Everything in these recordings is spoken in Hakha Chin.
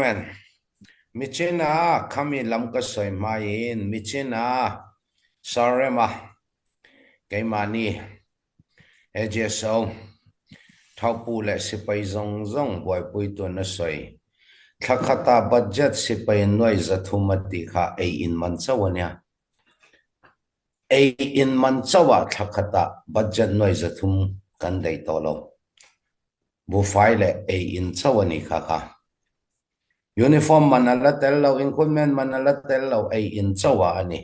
Cameraman, Michin ah khami lam ka sawi hmai in michin ah Sarema keimah nih AJSO thopu le sipai zongzong buaipuitu na sawi. Thlakhat ah budget sipai nuai 300 a ti kha ei in man cho ania. Ei in man cho ah thlakhat ah budget nuai 300 kan dei to lo. Buhfai le ei inn cho an i kha kha. Uniform man a la tel lo, equipment man a la tel lo, ei inn cho ah a ni.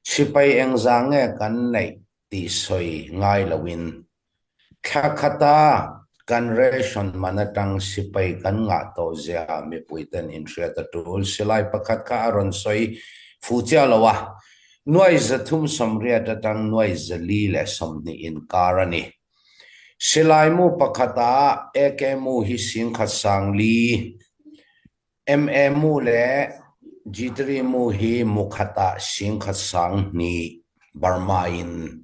Sipai engzah nge kan neih ti soi ngai loin thla khat ah kan ration man atang sipai kan ngah tawh zia mipui ten in hriat a tul. Silai pakhat kha a rawn sawi fu chiah lo a, nuai 380 atang nuai 420 inkar a ni. Silaimu pakhat ah AK mu hi 10,000 sangli, MA mu le G3 mu hi mu khat ah 10,000 sang hnih Burma in,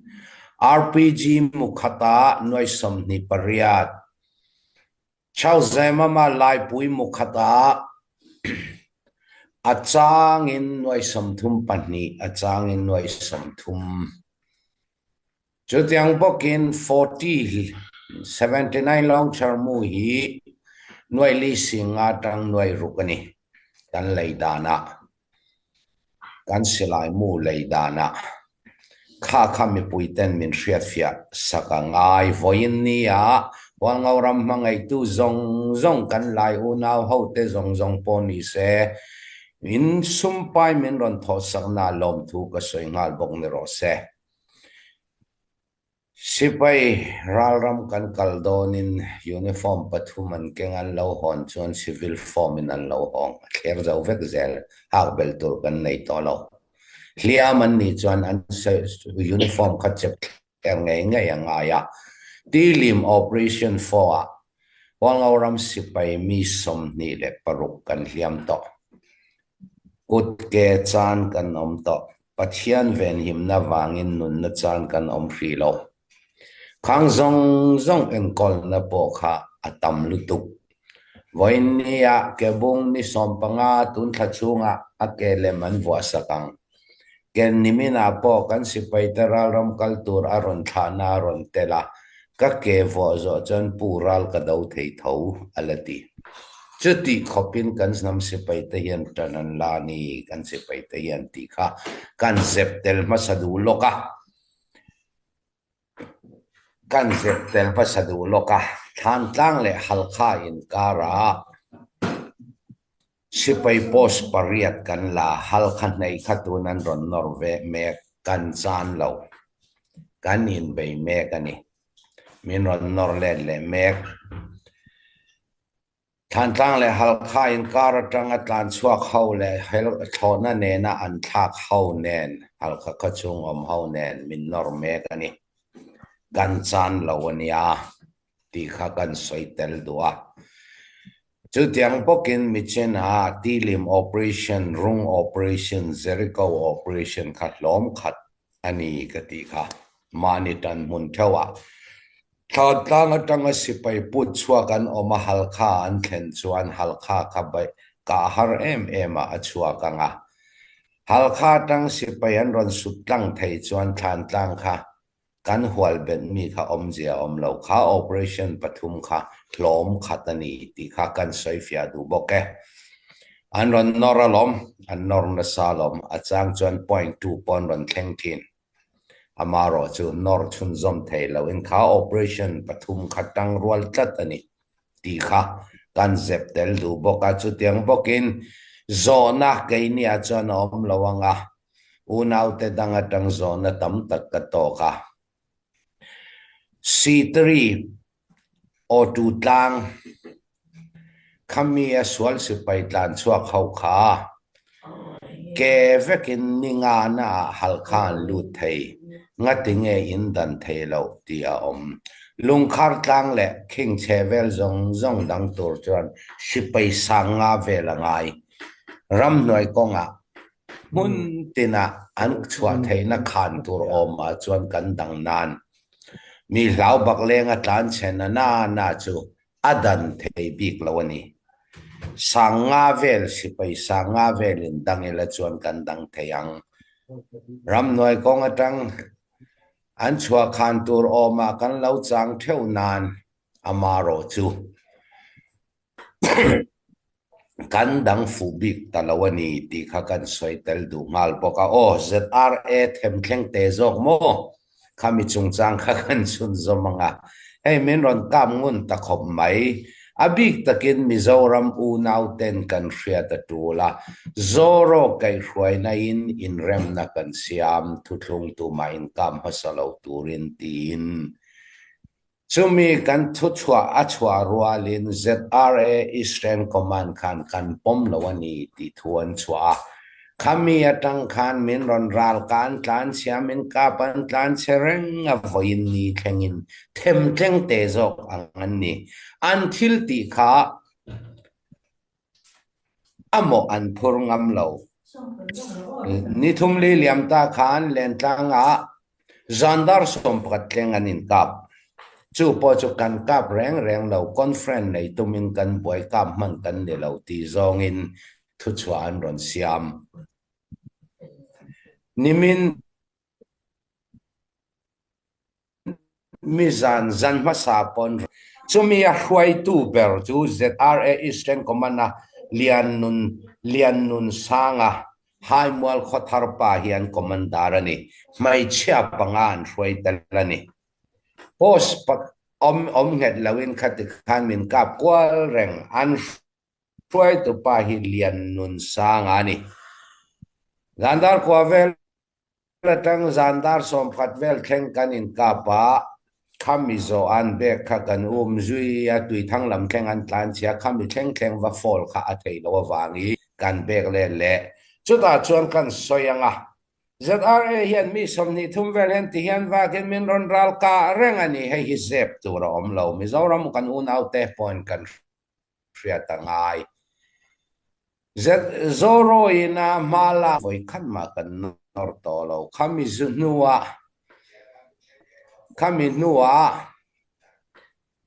RPG mu khat ah nuai 28, Chauzemam ah Laipui mu khat ah a caang in nuai 32, a caang in nuai 30. Cutiang bawkin 40 79 launcher mu hi nuai li 50 tang nuai ruk a ni. Kan lei dan ah. Kan silai mu lei dan ah. Kha kha mipui ten min hriatfiah sak a ngai. Vawiin ni ah Hualngo ram hmangaitu zawng zawng kan Lai unau hote zawng zawng pawh ni se in sumpai min rawn thawhsakna lawmthu ka sawi nghal bawk ni rawh se. Sipai ralram kan kal dawnin uniform pathum an keng an lo hawn chuan civil form in an lo hawng. A thler zo vek zel. Hak belh tur kan nei tawh lo. Hliam an nih chuan an uniform kha chep thler ngei ngei a ngai a. Tilim Operation 4 ah Hualngo ram sipai mi 26 kan hliam tawh. Kut ke caan kan um tawh. Pathian venhimnak vangin nunnak caan kan um hrih lo. Khang zongzong enkawlnak paw kha a tam lutuk. Voin ni ah kebung ni 15 tun thla chungah a ke lem an vuah sak ang. Ken nimin ah pawh kan sipai te ralram kal tur a rawn thlahnak a rawn tel a, ka ke vuah zawh cun pu ral ka do thei tho a la ti. Cuti khop in kan hnam sipai te hian ṭan an la ni kan sipai te hian ti kha kan zep tel hmasa duh lawk a. Kan zep tel hmasa duh lawk a. Thlantlang le Halkha inkar ah Sipai post pariat kan la. Halkha hneih kha tun an rawn nawr ve mek. Kan caan lo. Kan in bei mek a ni. Min rawn nawr let leh mek. Thlantlang le Halkha inkar atanga tlan chhuak ho le thlawhna nena an thlak ho nen Halkha khawchhung awm ho nen min nawr mek a ni. Kan caan lo a nia ti kha kan sawi tel duh a. Chutiang bawkin michin ah Tilim Operation, Rung Operation, Jericho Operation kha hlawm khat a ni ka ti kha. Mahni tan hmun theuh ah Thlantlang atanga sipai put chhuak an awm a, Halkha an thlen chuan Halkha kha kah har em em ah a chhuak ang a. Halkha atang sipai an rawn sut tlang thei chuan Thlantlang kha kan hual benh mi kha awmzia a awm lo. Kha operation pathum kha hlawm khat a ni tih kha kan sawifiah duh bawk e. An rawn nawr alawm, an nawr nasa alawm. A chang chuan point two pawh an rawn thleng thin. Amarawh chu nawr chhunzawm thei loin kha operation pathum kha tang rual tlat a ni tih kha kan zep tel duh bawk a. Chutiang bawkin zawhna keiniah chuan a awm lo ang a, unaute dang atang zawhna tam tak ka tawk a. C3 Awtu tlang khami a sual sipai tlan chhuak ho kha ke vekin ninga na ah Halkha an lut thei, ngatinge in dan thei loh tih a awm. Lungkhar tlang leh khingchhe vel zawng zawng dang tur chuan sipai 5000 vel a ngai. Ramhnuai kawngah hmun tinah an chhuah theihna khan tur awm ah chuan kan dang nan. Mi hlau bak leng a tlan chhe na na na chu a dan thei bik lo a ni. Sang nga vel sipai sang nga vel in dang ila chuan kan dang thei ang. Ramhnuai kong atang an chuahkhan tur awm ah kan lo chang theuh nain amarawh chu kan dang fuh bik ta lo a ni tih kha kan sawi tel duh nghal bawk a. Aw ZRA themthleng te zawk maw? Khami chungchang kha kan chhunzawm ang a, hei min rawn kap ngun ta khawp mai. A bik takin Mizoram unauten kan hriat a tul a, Zoro kaihhruaina in inremna kan siam thuthlung tumah inkap hmasa lo turin tiin Chumi kan thuchhuah a chhuah rualin ZRA Eastern Command khan kan pawm lo a ni tih thu an chhuah a. Khami atang khan min rawn ral ka an tlanchhia, min kap an tlanchhe reng a, vawiin ni thlengin themtleng te zawk ang an ni. An thil tih kha a mawh an phur ngam lo. Nithum li liam ta khan Lentlang ah Zandar 11 tleng an inkap. Chu pawh chu kan kap reng reng lo, conference nei tumin kan buai kap hman kan ni lo tih zawngin thuchhuah an rawn siam. Nimin Mi zan zan hmasa pawn chumi a hruaitu ber chu ZRA Eastern Command a Lian Nun Lian Nun Sanga Haimual Khawthar pa hi an commander a ni. Hmeichhia panga an hruai tel a ni. Post awm awm nghet loin khati khan min kap kual reng an hruaitu pa hi Lian Nun Sanga a ni. Zandar khua vel Atang zan dar 11 vel thleng kan inkap a, khami zawh an bag kha kan um zui a, tuithang lam thleng an tlan chhia, khami thleng thleng va fall kha a theih loh avangin kan bag let leh. Chutah chuan kan sawi ang a, ZRA hian mi 23 vel hian ti hian vakin min rawn ral kah reng a ni, hei hi zep tur a awm lo, Mizoram kan unaute pawhin kan hriat a ngai. Zoroin a hma lak vawikhat mah kan nawr tawh lo. Khami zu hnuah khami hnuah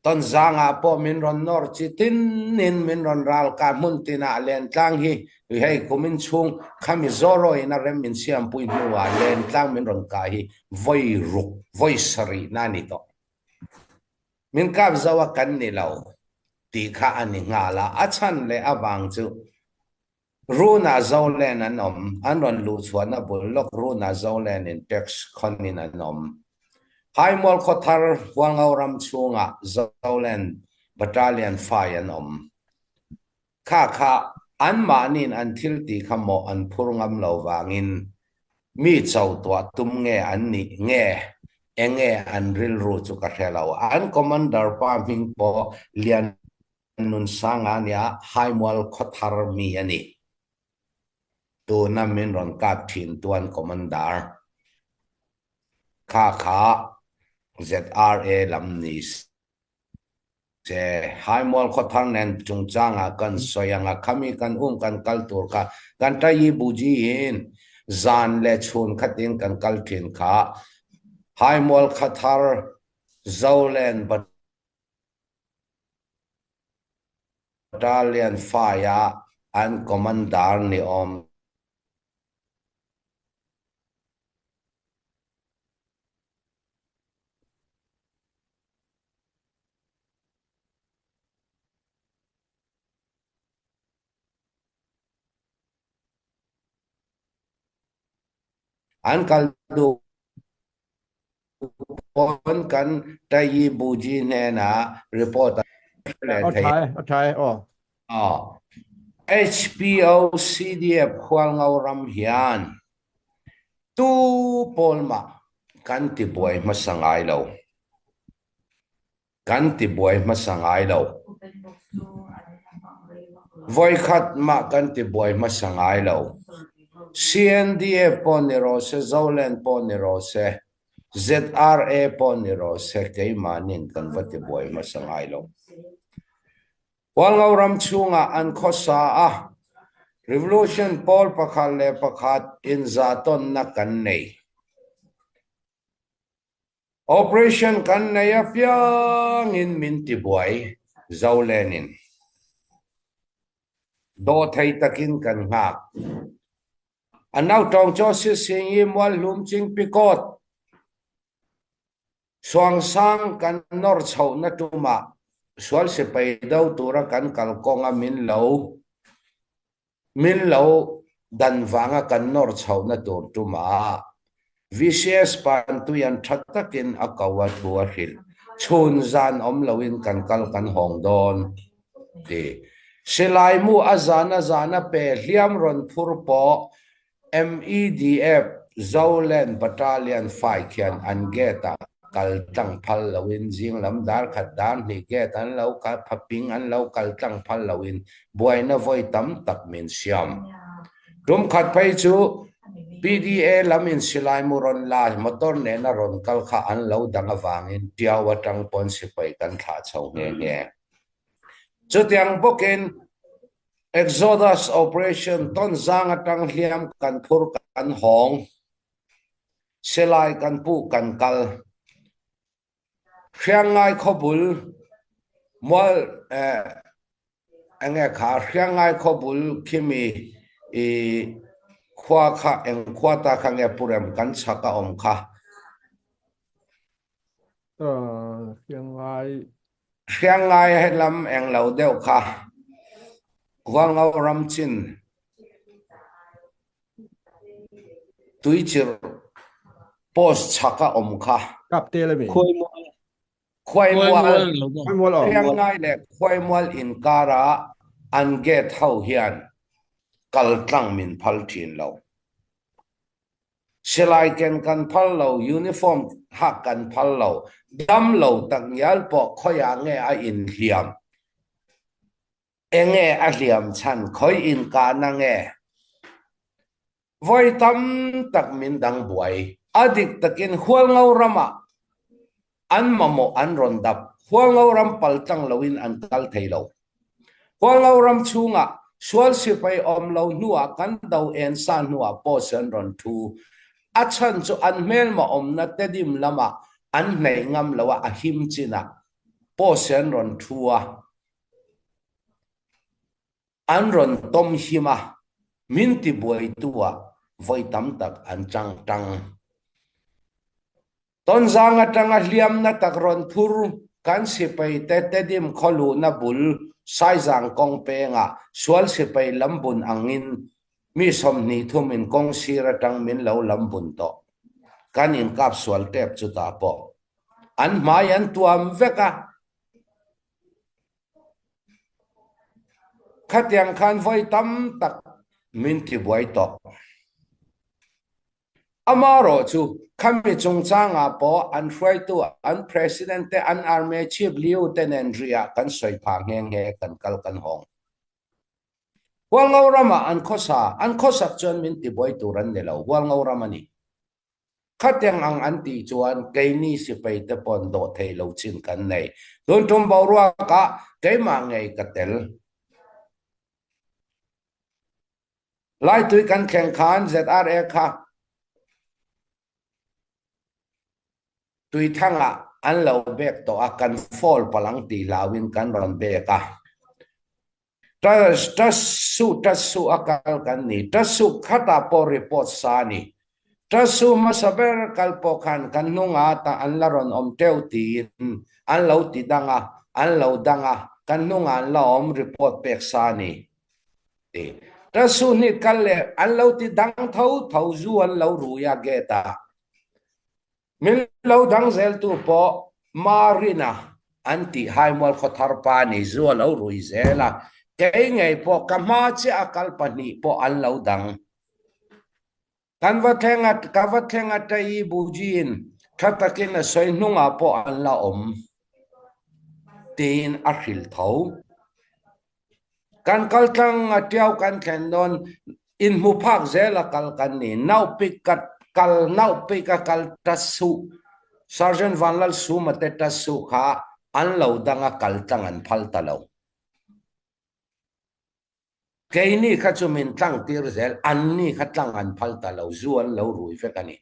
Tonzangah pawh min rawn nawr chi tinin min rawn ral kah hmun tinah Lentlang hi hei kumin chhung khami Zoroin a rem min siampui hnuah Lentlang min rawn kah hi vawi ruk vawi sarihna a ni tawh. Min kap zo a kan ni lo tih kha a ni nghal a, a chhan leh avang chu Runa Zoland an awm, an rawn luh chhuahna bul lawk Runa Zoland in tax khawnin an awm. Haimual khawthar Hualngo ram chhungah Zoland Battalion fai an awm. Kha kha anmahniin an thil tih kha mawh an phur ngam lo vangin mi cho tuah tum nge an nih nge enge an rilru chu ka hre lo. An commander pa hming pawh Lian Nunsanga nia Haimual khawthar mi a ni. Tuna min rawn kap thin tuan commander kha kha ZRA lam ni Se, Haimual khawthar nen chungchangah kan sawi ang a, khami kan um kan kal tur kha kan Tayi Buji in zan leh chhun khatin kan kal thin kha Haimual khawthar Zoland Battalion fai-ah an commander ni awm An kal duh pawn kan Tayi Buji hnenah report a leh A thei. tha e, a tha e, aw. Aw. HPO CDF Hualngo ram hian tu pawl mah kan tibuai hmasa ngai lo. Kan tibuai hmasa ngai lo. Voikhat mah kan tibuai hmasa ngai lo. CNDF pawh ni rawh se, Zoland pawh ni rawh se, ZRA pawh ni rawh se keimahnin kan va tibuai hmasa ngai lo. Hualngo ram chhungah an khawsa a, Revolution pawl pakhat leh pakhat inzahtawnna kan nei. Operation kan nei apiangin min tibuai zo lenin. Dawhthei takin kan hngak. A nautawng cu sising i mualhlum cingpikawt suangsang kan nor chohna tum ah sual sipai do tura kan kal kong ah min lo Min lo dan vanga kan nawr chhohna tur tumah VCS pantui an tha takin a ko a thu a hrilh. Chhun zan awm loin kan kal kan hawng dawn ti. Silai mu a zan a zan a pe hliam rawn phur pawh MEDF Zoland Battalion fai khian an gate ah kal tlang phal loin zinglam dar khat dar hnih gate an lo kal phaping an lo kal tlang phal loin buaina voi tam tak min siam. Tum khat phei chu PDA lam in silai mu rawn la motor nena rawn kal kha an lo dang avangin Tiau atang pawn sipai kan thlah chho nghe nghe. Chutiang bawkin Exodus Operation tonzang atang hliam kan phur kan hawng. Silai kan pu kan kal. Hriangngai khuabul mual enge kha Hriangngai khuabul khimi i khua kha eng khua ta kha nge purem kan chak a om kha. Hriangngai Hriangngai he lam eng lo deuh kha Hualngo ram chin Tuichirh post chak a um kha. Kapte le mi. Khuaimual. Khuaimual. Khuaimual aw. Hriangngai le Khuaimual inkar ah an gate ho hian kaltlang min phal thin lo. Silai ken kan phal lo, uniform hak kan phal lo, dam lo takngial pawh khawiah nge a inhliam. Enge a hliam chhan khoi in kahna nge? Voi tam tak min dang buai. A dik takin Hualngo ram ah an mamawh an rawn dap. Hualngo ram paltlang loin an kal thei lo. Hualngo ram chungah sual sipai awm lo hnuah kan do en sa hnuah post an rawn thu. A chhan cu an hmelma awmna Tedim lam ah an hnei ngam lo ah a him chin ah post an rawn thu a. An rawn tom him a, min tibuaitu ah voi tam tak an chang tang. Tonzang atanga hliamna tak rawn phur kan sipai te Tedim khawluhna bul Saizang kawng pengah sual sipai lambun angin mi 23 in kawng sir atang min lo lambun tawh. Kan inkap sual tep chutah pawh. An hmai an tuam vek a, Khatiang khan voi tam tak min tibuai tawh. Amarawh chu khami chungchangah pawh an hruaitu an president te an army chief Liu te nen riah kan sawi phah nghe nghe kan kal kan hawng. Hualngo ramah an khawsa, an khawsak chuan min tibuai tur an ni lo, Hualngo ram a ni. Khatiang ang an tih chuan keini sipai te pawn dawh thei lo chin kan nei. Tun tum boruak ah keimah ngei ka tel. Laitui kan thleng khan ZRA kha tuithang ah an lo bek tawh a, kan fall palang tih hlau in kan rawn bek a. Ṭassu ṭassu a kal kan ni. Ṭassu khatah pawh report sa a ni. Ṭassu hmasa ber kal pawh khan kan hnungah tah an la rawn awm teuh tiin an lo ti dang a, an lo dang a, kan hnungah an la awm report pek sa a ni ti. Ṭassu hnih kal leh an lo ti dang tho tho zu an lo rui a gate ah. Min lo dang zeltu pawh Marina an tih Haimual khawthar pa ni zu a lo rui zel a, kei ngei pawh ka hma chiah a kal pahnih pawh an lo dang. Kan va thleng a, ka va thleng a Tayi Bujiin tha takin a sawi hnungah pawh an la awm tiin a hrilh tho. Kan kal tlang a tiau kan thlen dawn inhmu phak zel a kal kan ni. Naupik ka kal naupik a kal ta suh Sergeant Vanlalsuma te ta suh kha an lo dang a kal tlang an phal ta lo. Keini kha chu min tlang tir zel anni kha tlang an phal ta lo zu an lo rui vek a ni.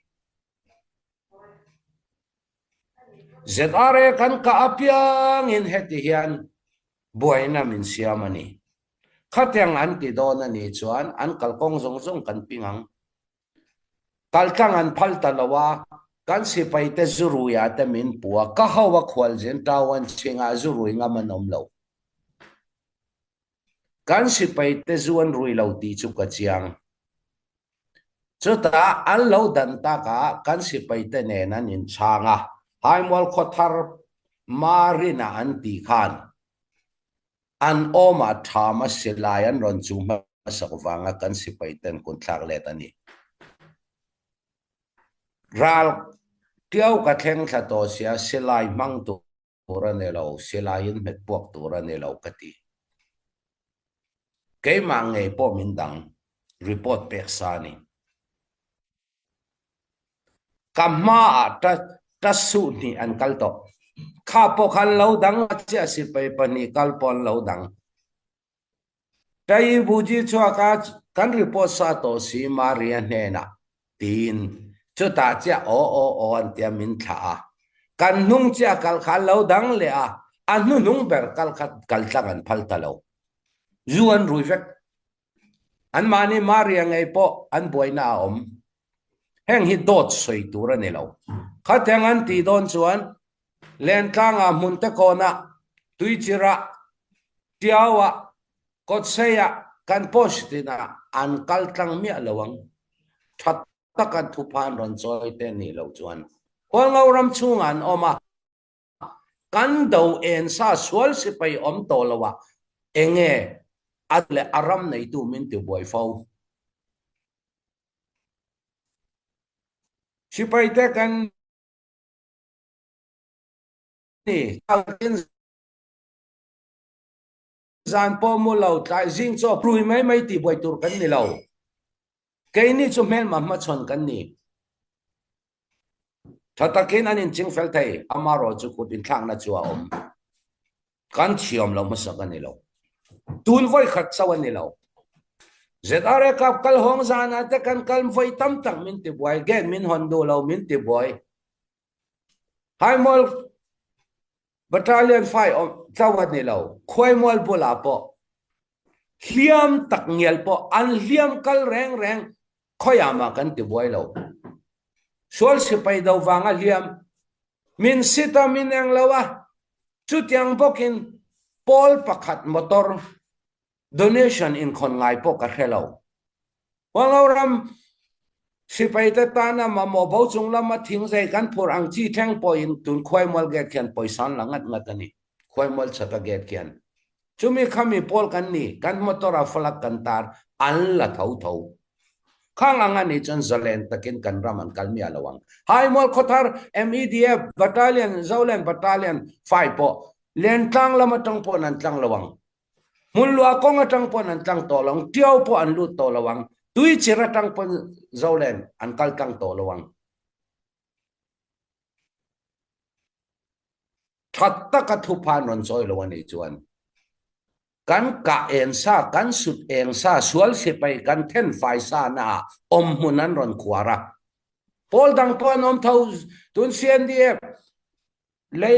ZRA kan kah apiangin heti hian buaina min siam a ni. Khatiang an ti dawn a nih chuan an kalkawng zawng zawng kan ping ang. Kaltlang an phal ta lo a, kan sipai te zurui ah te min pu a, ka ho a khualzin ṭau an ching ah zurui ngam an um lo. Kan sipai te zu an rui lo ti chu ka chiang. Chutah an lo dan takah kan sipai te nen an inchhang a, Haimual khawthar Marina an ti khan an awmah ṭham a silai an rawn chuh hmasak vanga kan sipai ten kun thlak let a ni. Ral ṭiau ka thleng thla tawh sia silai hmang tur a ni lo, silai in hmet puak tur a ni lo ka ti. Keimah ngei pawh min dang, report pek sa a ni. Ka hmaah ta suhhnih an kal tawh. Kha pawh kha an lo dang a chiah sipai pahnih kal pawh an lo dang. Tai Buji chuak a kan report sa tawh si Maria hnenah tiin chutah chiah aw aw aw an tia min thlah a. Kan hnung chiah kal kha an lo dang leh a, a hnuhnung ber kal kha kal tlang an phal ta lo. Zu an rui vek. Anmahni Maria ngei pawh an buaina a awm. Heng hi dawt sawi tur a ni lo. Khatiang an tih dawn chuan Lentlangah hmunte kawnah, Tuichirah, Tiauah, Kawtseiah kan post tinah an kal tlang miah lo ang. Tha taka thupha an rawn chawi te nih loh chuan Hualngo ram chhungah an awm a. Kan do en sa sual sipai awm tawh lo a, enge a leh a ram neitu min ti buai fo. Sipai te kan ni zan pawh mu lo tlai zing chaw rui mai mai ti buai tur kan ni lo. Keini chu hmelma hmachhawn kan ni. Tha takin an inching fel thei, amarawh chu kut inthlakna chu a awm. Kan thiam lo hmasak a ni lo. Tun vawi khat chauh a ni lo. ZRA kap kal hawng zanah te kan kal vawi tam tak min ti buai, gate min hawn duh lo min ti buai. Haimual Battalion fai awm chauh a ni lo, Khuaimual bulah pawh hliam tak ngial pawh an hliam kal reng reng Khawiah mah kan ti buai lo. Sual sipai do vanga hliam min sit a min eng lo a, chutiang bawkin pawl pakhat motor donation inkhawn ngai pawh ka hre lo. Huangho ram sipai te tana mamawh bo chung lama thingzei kan phur ang chi thleng pawhin tun Khuaimual gate khian pawisa an la ngat ngat a ni. Khuaimual chhaka gate khian. Chumi khami pawl kan ni, kan motor a flag kan tar, an la tho tho. Khang ang a nih chuan zalen takin kan ram an kal miah lo ang. Haimual Khawthar, MEDF, Battalion, Zoland Battalion, fai pawh Lentlang lam atang pawhin an tlang lo ang. Hmunluah kawng atang pawhin an tlang tawh lo ang. Tiau pawh an lut tawh lo ang. Tuichir atang pawhin Zoland an kal tlang tawh lo ang. Tha taka thupha an rawn chawi lo a nih chuan kan kah eng sa, kan sut eng sa, sual sipai kan then fai sa naah awm hmun an rawn khuar a. Pawl dang pawh an awm tho, tun CNDF lei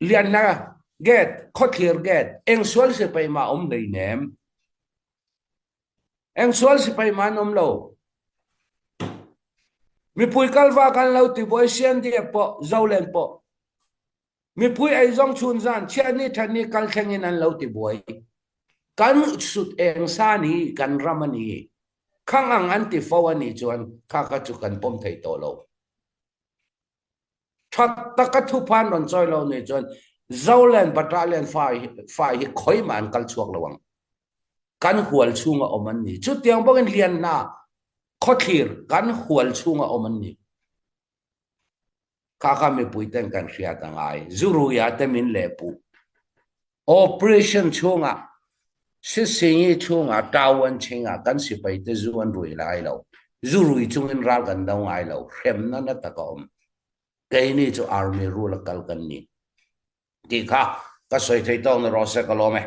lianna gate, khawthlir gate, eng sual sipai mah awm hleinem. Eng sual sipai mah an awm lo. Mipui kalva kan lo ti buai CNDF pawh Zoland pawh mipui ei zawng chhun zan chhiatni thatni kal thleng in an lo ti buai. Kan sut eng sa ni kan ram a ni. Khang ang an ti fo a nih chuan kha kha chu kan pawm thei tawh lo. Tha taka thuphan rawn chawi lo nih chuan Zoland Battalion fa hi khawimah an kal chhuak lo ang. Kan hual chhunga awm an ni. Chutiang bawkin Lianhna khawthlir kan hual chhunga awm an ni. Kha kha mipui ten kan hriat a ngai. Zuruia te min leh puh. Operation chhungah Sisingi chhungah Tauan chhingah kan sipai te zu an rui lai lo. Zu rui chungin ral kan do ngai lo. Hremna na tak a awm. Keini chu army rule a kal kan ni. Tih kha ka sawi thei tawk ni rawh se ka lawm e.